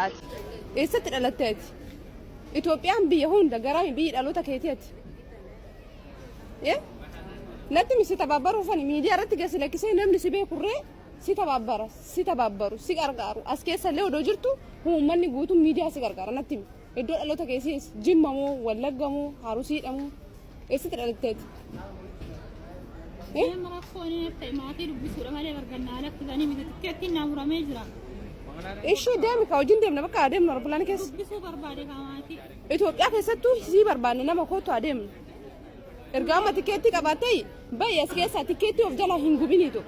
Itoophiyaadhaati. Eessatti dhalatte ati? Itoophiyaan biyya hunda garaami biyyi dhaloota keetii ati. Eh? Natti mi si tabaabbaruufani miidiyaa irratti gasi lakkisee namni si beekurree si tabaabbara si tabaabbaru si qarqaaru as keessa illee odoo jirtu uummanni guutuun miidiyaa si qarqaara natti himi. Iddoo dhaloota keessi Jimma moo Wallagga moo Harusiidha moo eessatti dhalatte ati? Eh? Deema rakkoo inni natti ta'e maatii dubbisuudha malee bargannaa lakkisanii miti tikkeettiin naa muramee jira. Ishee deemi ka wajjin deemna bakka adeemnu aeropilaanii keessa. Dubbisuu barbaade kaa maatii. Itoophiyaa keessattuu sii barbaanne nama kootu adeemnu. Erga amma tikkeettii qabaattee ba'i as keessaa tikkeettii of jalaa hin gubiniitu.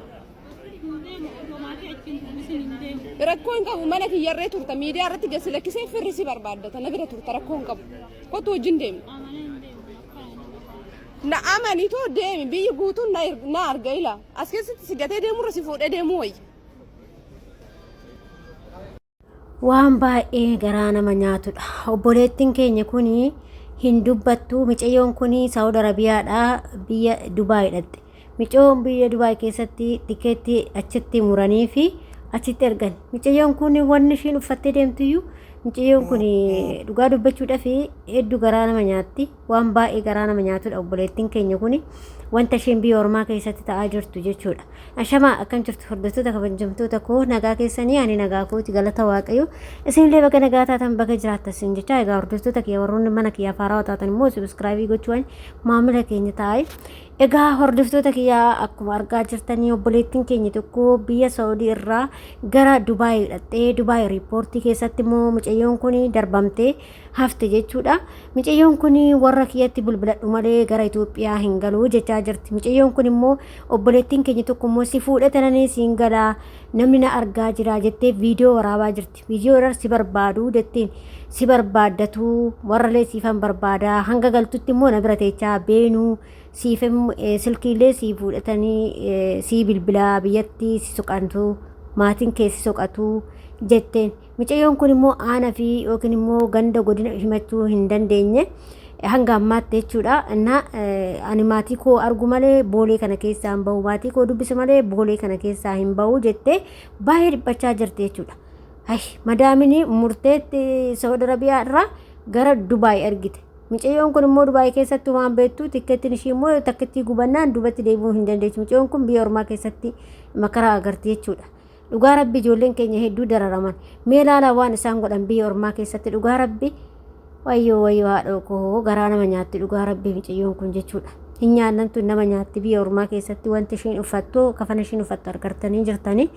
Hin deemu osoo maatii achiin dubbisin hin deemu. Rakkoo hin qabu mana kiyyarree turta miidiyaa irratti gasi lakkisee firri si barbaaddata na bira turta rakkoo hin qabu. Kottu wajjin deemna. Amanee hin deemu akkana nama faana. Na amani too deemi biyyi guutuun na na arga ila as keessatti si gatee deemurra si fuudhee deemuu wayya. Waan baay'ee garaa nama nyaatudha. Obboleettiin keenya kun hin dubbattu. Micayyoon kun Saawud Arabiyaadha biyya Dubaay dhaqxe. Micayyoon biyya Dubaay keessatti tikeetti achitti muranii fi achitti ergan. Micayyoon kun wanni ishiin uffattee deemtuyyuu micayyoon kun dhugaa dubbachuudhaaf hedduu garaa nama nyaatti. Waan baay'ee garaa nama nyaatudha obboleettiin keenya kun wanta isheen biyya ormaa keessatti ta'aa jirtu jechuudha. Ashamaa akkam jirtu hordoftoota kabajamtoota koo nagaa keessanii ani nagaa kooti galata waaqayyo isinillee baga nagaa taatan baga jiraattan sin jecha egaa hordoftoota kiyya warroonni mana kiyya haarawaa taatan immoo subscribe gochuun maamila keenya taa'e egaa hordoftoota kiyya akkuma argaa jirtanii obboleettiin keenya tokko biyya Saa'udii irraa gara Dubaay dhaqxee Dubaay riippoortii keessatti immoo mucayyoon kun darbamtee hafte jechuudha. Micayyoon kun warra kiyyatti bulbuladhu malee gara Itoophiyaa hin galu jechaa jirti. Micayyoon kun immoo obboleettiin keenya tokko immoo si fuudhee tananii siin galaa namni na argaa jira jettee viidiyoo waraabaa jirti. Viidiyoo irra si barbaadu jettiin si barbaaddatu warralee siifan barbaada hanga galtutti immoo na bira teechaa beenuu siif silkiilee sii fuudhatanii sii bilbilaa biyyatti si soqantu maatiin kee si soqatu jetteen. Micayyoon kun immoo aana fi yookiin immoo ganda godina himachuu hin dandeenye hanga ammaatti jechuudha. Innaa ani maatii koo argu malee boolee kana keessaa hin bahu maatii koo dubbisu malee boolee kana keessaa hin bahu jettee baay'ee dhiphachaa jirti jechuudha. Hay madaamini murteetti Saudi Arabiyaa irraa gara Dubaay ergite. Micayyoon kun immoo Dubaay keessatti waan beektu tikkeettiin ishii immoo takkittii gubannaan duubatti deebi'uu hin dandeessu. Micayyoon kun biyya ormaa keessatti makaraa agarti jechuudha. Dhugaa rabbi ijoolleen keenya hedduu dararaman. Mee laalaa waan isaan godhan biyya ormaa keessatti dhugaa rabbi. Wayyoo wayyoo haadhoo koo garaa nama nyaatti dhugaa rabbi micayyoon kun jechuudha. Hin nyaannantu nama nyaatti biyya ormaa keessatti wanti ishiin uffattu kafana ishiin uffattu argartanii jirtanii.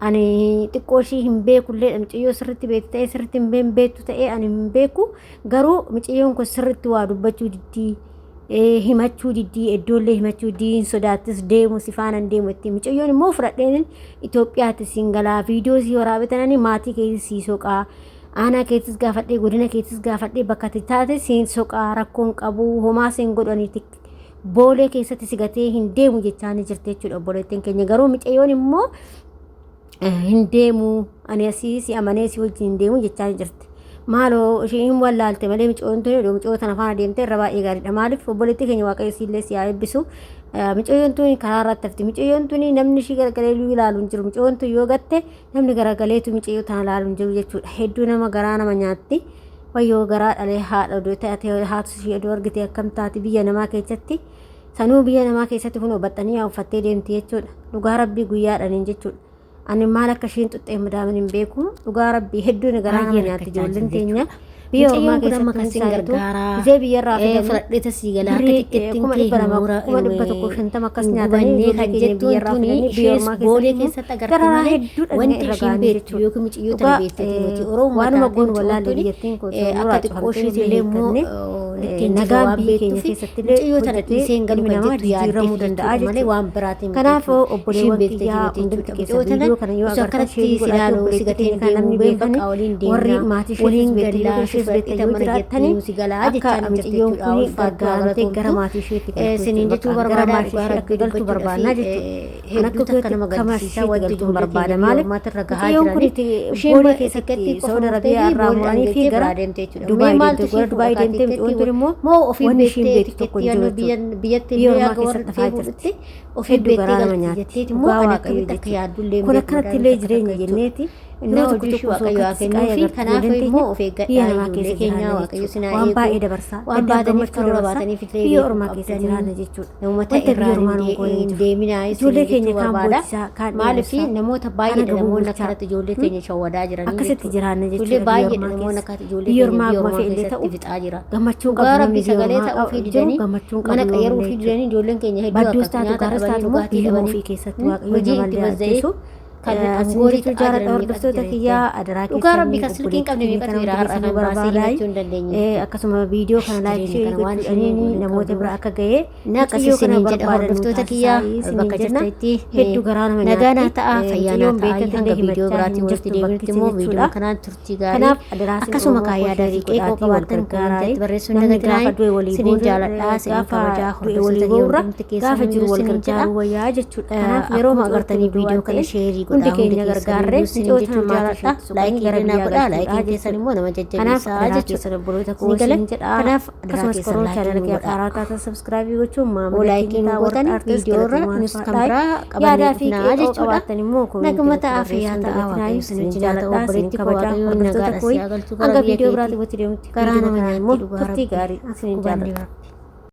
Ani xiqqoo ishii hin beekullee micayyoo sirriitti beektu ta'ee sirriitti hin beektu ta'ee ani hin beeku garuu micayyoon kun sirriitti waa dubbachuu diddii. Himachuu diddii iddoollee himachuu diddii hin sodaattis deemu si faana hin deemu itti mucayyoon immoo fudhadheen Itoophiyaatti siin galaa viidiyoo sii waraabee tananii maatii keetis sii soqaa aanaa keetis gaafadhee godina keetis gaafadhee bakka ati taate siin soqaa rakkoon qabu homaa siin godhaniiti boolee keessatti si gatee hin deemu jechaa ni jirti jechuudha obboleettiin keenya garuu mucayyoon immoo hin deemu ani asii si amanee si wajjin hin deemu jechaa jirti. Maaloo isheen hin wallaalte malee micoon tuni odoo micoo tana faana deemte irra baay'ee gaariidha. Maaliif obboleettii keenya waaqayyo siillee si haa eebbisu. Micooyoon tuni karaa irratti hafti. Micooyoon tuni namni ishii garagalee ilaalu hin jiru. Micooyoon tun yoo gatte namni garagaleetu micooyoo tana ilaalu hin jiru jechuudha. Hedduu nama garaa nama nyaatti. Wayyoo garaa dhalee haadha odoo taate haati ishii odoo argite akkam taati biyya namaa keessatti. Sanuu biyya namaa keessatti kunoo baxxanii uffattee deemti jechuudha. Dhugaa rabbii guyyaadhaan jechuudha. Ani maal akka isheen xuxxee madaamin hin beeku. Dhugaa rabbii hedduun garaa nama Baay'ee nyaatti rakkachaa ijoolleen jiru teenya. jechuudha. Biyya ormaa Mucayyoon kun amma keessatti kan sin hundaa'etu gargaaraa gisee biyyarraa fidanii fudhadhee tasii galaa akka birrii tikkeettiin kuma kee dhibba hin lama mura 150,000 akkas hin nyaatanii gubannee ijoollee kan keenya jettuun biyyarraa tuni fidanii biyya ishees ormaa boolee keessatti keessatti agarte dararaa malee hedduudha wanti irra ishiin ga'anii beektu jechuudha. yookiin mucayyoo tana Dhugaa beekteeti miti Oromoo waanuma taatee goonu mucayyoon wallaalle tuni biyyattiin kun akka nurraa xiqqoo cufamtee ishiitillee immoo hiikkanne likki hin jirre nagaan waan biyya keenya beektuuf keessatti illee mucayyoo tana hojjetee dhiisee hin galu ilmi kan namaa jettu yaaddeef jijjiiramuu danda'a jechuudha malee jechuudha. waan biraatiin miti Kanaaf jechuudha. Ishiin obboleewwan beekteeti kiyyaa miti hundumti jechuudha. keessa Mucayyoo tana viidiyoo kana yoo osoo agartan akkanatti sheerii si godhaatii ilaalu si obboleettii gatee keenya hin kan namni deemu been beekani bakka waliin warri deemna maatii isheetis waliin beektan gallaa yookiin si ishees beektan fudhadhee yoo mana jiraattani jettiin si galaa akka jechaa ni jirti mucayyoon jechuudha. kun Ulfaattuu haa gargaaramtee gara galatoomtu. maatii isheetti galtu Siniin jechuudha. jechuu Bakka gara barbaadaa maatii dhugaa ishee akka rabbii galtu dubbachuudhaa fi barbaannaa jechuudha. Kan hedduu akka takka kootti nama kama gaddisiisaa isheetti wanti galtuun ijoollee barbaada keenya biyya maaliif ormaatirra gahaa mucayyoon kun jiranii itti isheen boolee keessatti tikkeettii qofa Saudi murtee Arabiyaa fi irraa boolee muranii fi dhangaltee gara biraa deemte jechuudha. Mee Dubaay maaltu deemte ishii gara fuudha Dubaay kaa deemtee mucayyoon tikkeettii tun immoo moo ofii wanni ishiin beektee beektu tokko tikkeettii hin jiru yannoo jechuudha. biyyatti Biyya illee ormaa akka warra keessatti dhufee hafaa jirti. fuudhutti ofii Hedduu beektee garaa nama galti nyaatti. jetteeti immoo Dhugaa ani waaqayyo akkamitti akka jechuudha. yaaddullee hin Kun beeku akkanatti madaan illee takka takka jireenya jechuudha. jenneeti Innaa Yeroo tokko hojii ishii tokko osoo Waaqayyo haa akkatti siqaa kennuufi. agartu Kanaaf ijoolleen immoo teenya of biyya eeggadhaa, namaa ijoollee keessa keenya jiraanna Waaqayyo jechuudha. sinaa Waan baay'ee eegu. dabarsaa, Waan gaddaaf baataniif gammachuu karoora dabarsaa baataniif illee biyya beekuu ormaa keessa qabdanii. jiraanna jechuudha. Namoota Wanta biyya irraa ormaa nu goone hin hin jiru. deeminaa Ijoollee isin keenya jechuu kaan barbaada. boochisaa, kaan Maaliif dheeressaa, namoota kaan baay'eedha agabuu namoonni bulchaa. akkanatti ijoollee keenya shawwadaa jiranii Akkasitti jechuudha. jiraanna Ijoollee jechuudha biyya baay'eedha ormaa namoonni keessa. akkatti ijoollee Biyya keenya ormaa biyya akkuma ormaa fe'ellee keessatti ta'u fixaa jira. gammachuun qabu Dhugaa namni Rabbi biyya sagalee ormaa ta'uu fi jiru didanii gammachuun mana qabu qayyaruu yoomillee fi jechuudha. didanii ijoolleen keenya hedduu Badduus akkatti taatu nyaata garas dhabanii taatu immoo dhugaatii biyyuma dhabanii ofii keessatti Waaqayyo hojii itti namallee bazza'ee ajjeesu. kan Isin angoorii jechuu ta'aa jaaladha jiran meeqatu hordoftoota jira kiyyaa jettee. adaraa Dhugaa Rabbi keessanii kan silkii hin qabne obboleettii meeqatu kana jira hundi har'a keessanuu kan baasee barbaadaa. himachuu hin dandeenye. Akkasuma viidiyoo kana like Jireenya share kana waan isheen gochuudhaan goone namoota qabdu. bira akka ga'e Na akkas mucayyoo kana isiniin jedha barbaadan nu hordoftoota kiyyaa taasisaa isiniin bakka jenna. jirtanitti Hedduu garaa nama nagaa naa nyaatti. ta'a, fayyaa naa Mucayyoon ta'a. beekate Hanga illee viidiyoo himachaa biraatiin hin walitti jirtu deebinutti bakki immoo jechuudha. viidiyoo kanaan turtii gaarii Kanaaf adaraa isin akkasuma Oromoo kaa koo yaadaa sheerii fi qeeqoo godhaatii wal qabaattan gargaaraa. koomentiitti barreessuu hin Namni dagatinaa. gaafa du'e walii Isiniin booda jaaladha, isiniin gaafa kabajaa du'e walii hordoftoota kiyya booda hundumti gaafa keessan jiru wal isiniin jedha. gargaaruu wayyaa jechuudha. Kanaaf yeroo Akkuma agartanii agartanii viidiyoo viidiyoo kana kana sheerii hundi godhaa, hundi keenya keessan gargaarree iyyuu isiniin micoota jechuu maatii jaaladha. isheetti suqanii Laayikii gara illee naa biyyaa godhaa, galchuudha laayikiin keessan jechuudha. immoo nama Kanaaf jajjabeessaa adaraa jechuudha. keessan obboloota koo Isin galee isiniin jedha. kanaaf adaraa Akkasumas keessan koroo laayikii chaanala nu kee godhaa. haaraa taatan subscribe gochuun Oo maamila laayikii keenya nu ta'a warra gootan artist viidiyoo irra galatomaa nus kan ulfaadhaa. biraa qabannee Yaadaa fi dhufnaa qeeqoo jechuudha. qabaattan immoo koomentii Naguma irratti ta'aa barreessuu fayyaa hin ta'aa dagatinaa. Waaqayyo isin Isiniin wajjin haa ta'u jaaladha, isiniin obboleetti koo kabajaa Waaqayyo hordoftoota nagaadha koo si haa galchu gara hanga biyya viidiyoo biraatiin keetii. walitti deemutti Garaa viidiyoo nama kanaan immoo nyaatti dhugaa turtii Rabbi. gaarii isiniin Hubanni jaaladha. Rabbi.